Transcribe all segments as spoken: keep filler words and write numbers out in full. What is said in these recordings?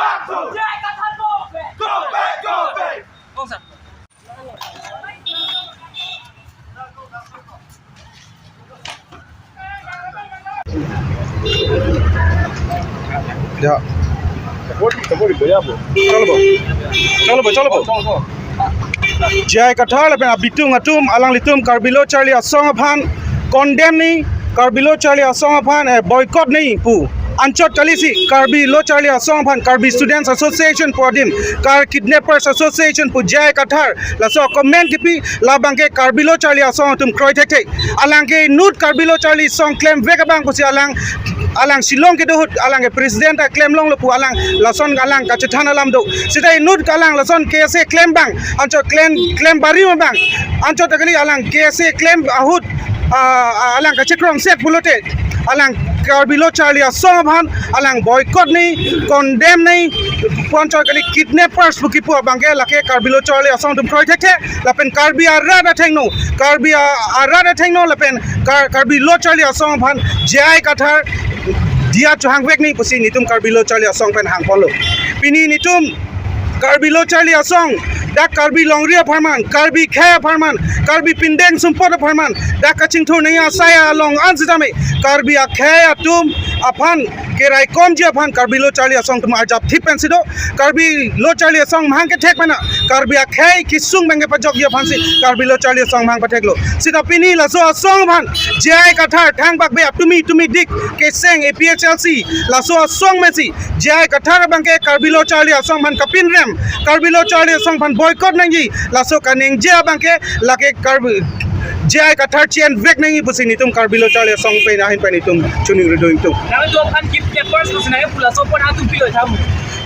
J I Kathar go back! Go back, go back! Ya. Chalo bo. Chalo bo, chalo bo. J I Kathar lapen abitung atum alanglitum Karbi Lo Charli Asong aphan condemn ni, Karbi Lo Charli Asong aphan, eh, boycott ni pu. Anchot kalisi Karbi Lo Charli Asong aphan Karbi Students Association pu adim, Kar Kidnappers Association pu J I Kathar laso comment kipi, labangke Karbi Lo Charli Asong atum kroi thekthe. Alangke inut Karbi Lo Charli Asong klemvek abang pusi alang, alang Shillong kedo ahut alangke president ta klemlonglo pu alang lason alang kachethan alam do. Seta inut alang lason K S A klem abang, anchot klem, klem barim abang, anchot kali alang K S A klem ahut, ah, ah, alang kachekrong set pulote, alang Karbi Lo Charli Asong aphan alang boycott ni, condemn ni, pu anchot kali kidnappers pu kipu abangke lake Karbi Lo Charli Asong atum kroi thekthe, lapen Karbi arat athengno, Karbi a-, arat athengno lapen Kar-, Karbi Lo Charli Asong aphan J I Kathar diya chohangvek ni pusi netum Karbi Lo Charli Asong pen hangponlo. Pini netum Karbi Lo Charli Asong, dak Karbi longri apharman, Karbi akhei apharman, Karbi pindeng sumpot apharman, dak kachingthur nangji asai along an sitame, Karbi akhei atum aphan keraikomji aphan Karbi Lo Charli Asong atum arjap thip pensi do. Karbi Lo Charli Asong amahang kethek mena, Karbi akhei kesung abangke pajokji aphansi Karbi Lo Charli Asong amahang patheklo. Seta pini laso asong aphan J I Kathar thangbak be atumi tumi dik keseng A P H L C laso asong mesi J I Kathar abangke Karbi Lo Charli Asong aphan kapinrem, Karbi Lo Charli Asong aphan boycott nangji, laso kaningje abangke lake Karbi J I Kathar chi-envek nangji pusi netum Karbi Lo Charli Asong pen ahin pen netum choningri do ingtung. Nang do aphan kidnappers ko sinai pula so pon atum pilo tham.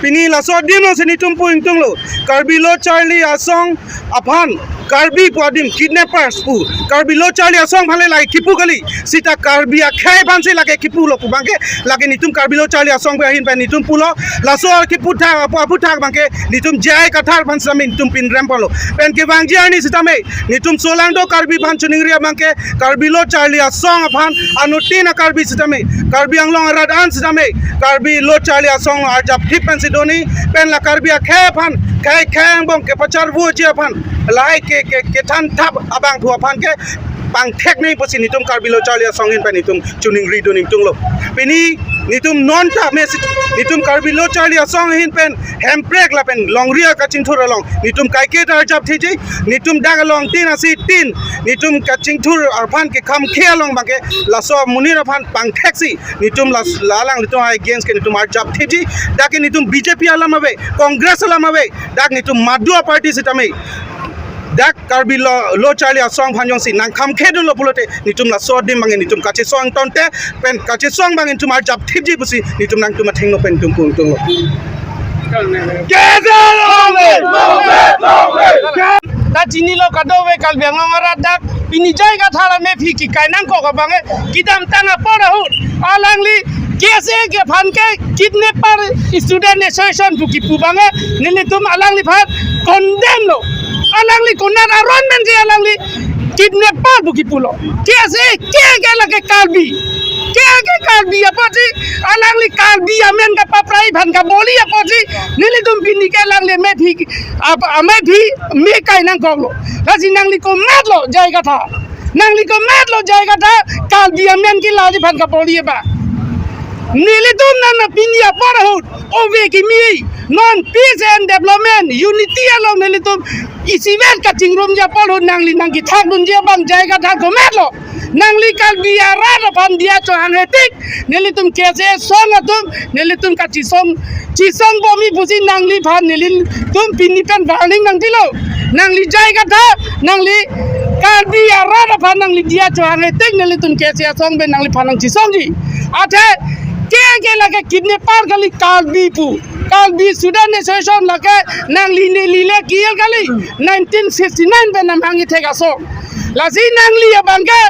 Pini laso adim lo si netum pu ingtunglo. Karbi Lo Charli Asong aphan Karbi pu adim kidnappers pu, Karbi Lo Charli Asong aphan le lai kipu kali. Seta Karbi akhei aphansi lake kipulo pu abangke, lake netum Karbi Lo Charli Asong pen ahin pen netum pulo. Laso kipu thak, apu, apu thak abangke netum J I Kathar aphan sitame netum pinrem ponlo. Pen kevangji arni sitame netum solangdo Karbi aphan choningri abangke Karbi Lo Charli Asong aphan anuttin a-Karbi sitame, Karbi Anglong arat an sitame Karbi Lo Charli Asong arjap thip pensi do ni, pen la Karbi akhei aphan, khei khei angbong kepacharvoji aphan, lahai ke, ke, kethan thap abangphu aphan ke pangthek ni pusi netum Karbi Lo Charli Asong ahin pen netum choningri do ingtunglo. Pini netum non ta mesi, netum Karbi Lo Charli Asong ahin pen Hemprek lapen longri akachingthur along netum kaiketa arjap thipji, netum dak along tin asi tin, netum kachingthur aphan kekhamkhe along abangke laso amonit aphan pangtheksi netum las-, la alanglitum against ke netum arjap thipji, dak ke netum B J P alam ave, Congress alam ave, dak netum madu a-party sitame dak Karbi Lo, Lo Charli Asong aphan jongsi nangkhamkhe dunlo pulote netum laso adim abangke netum kachesong tangte pen kachesong abang netum arjap thipji pusi netum nangtum athengno pen netum pu ingtunglo. Ta chinilo kadokave Karbi Anglong arat dak pini J I Kathar amephi kekai nangkok abangke kedamtang apor ahut alangli K S A ke aphan ke kidnapper student association pu kipu abangke nelitum alangliphan condemn lo. Alangli konat aron pen ke alangli kidnapper pu kipulo. K S A ke ke lake Karbi. Ke ke Karbi apotsi alangli Karbi amen kapaprai aphan kaboli apotsi nelitum pini ke alangli amephi ap-, amephi me kai nangkoklo. Lasi nangli komatlo J I Kathar. Nangli komatlo J I Kathar Karbi amen ke lali aphan kaboli ba. Nelitum nana pini apor ahut ove kimi non peace and development unity along nelitum isivet kachingrumji apor ahut nangli nangkethak dunji abang J I Kathar komatlo. Nangli Karbi arat aphan diya chohanghe tik nelitum K S A asong atum nelitum kachisong chisong bomi pusi nangliphan nelitum pini pen warning nangpilo. Nangli J I Kathar, nangli Karbi arat aphan nangli diya chohanghe tik nelitum K S A asong pen nangliphan nangchisongji. Athe ke ke lake kidnapper kali Karbi pu. Karbi Student Association lake nangli neli le kiyel kali nineteen fifty-nine pen namhang ithek asong. Lasi nangli abangke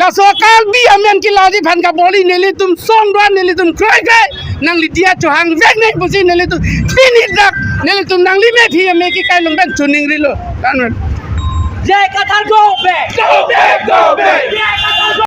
laso Karbi amen ke lali aphan kaboli nelitum song do-an nelitum kroikre nangli diya chohangvek nang pusi nelitum pini dak nelitum nangli mephi ame kekai along pen choningrilo. Kan J I Kathar go back! Go back, go back! J I Kathar go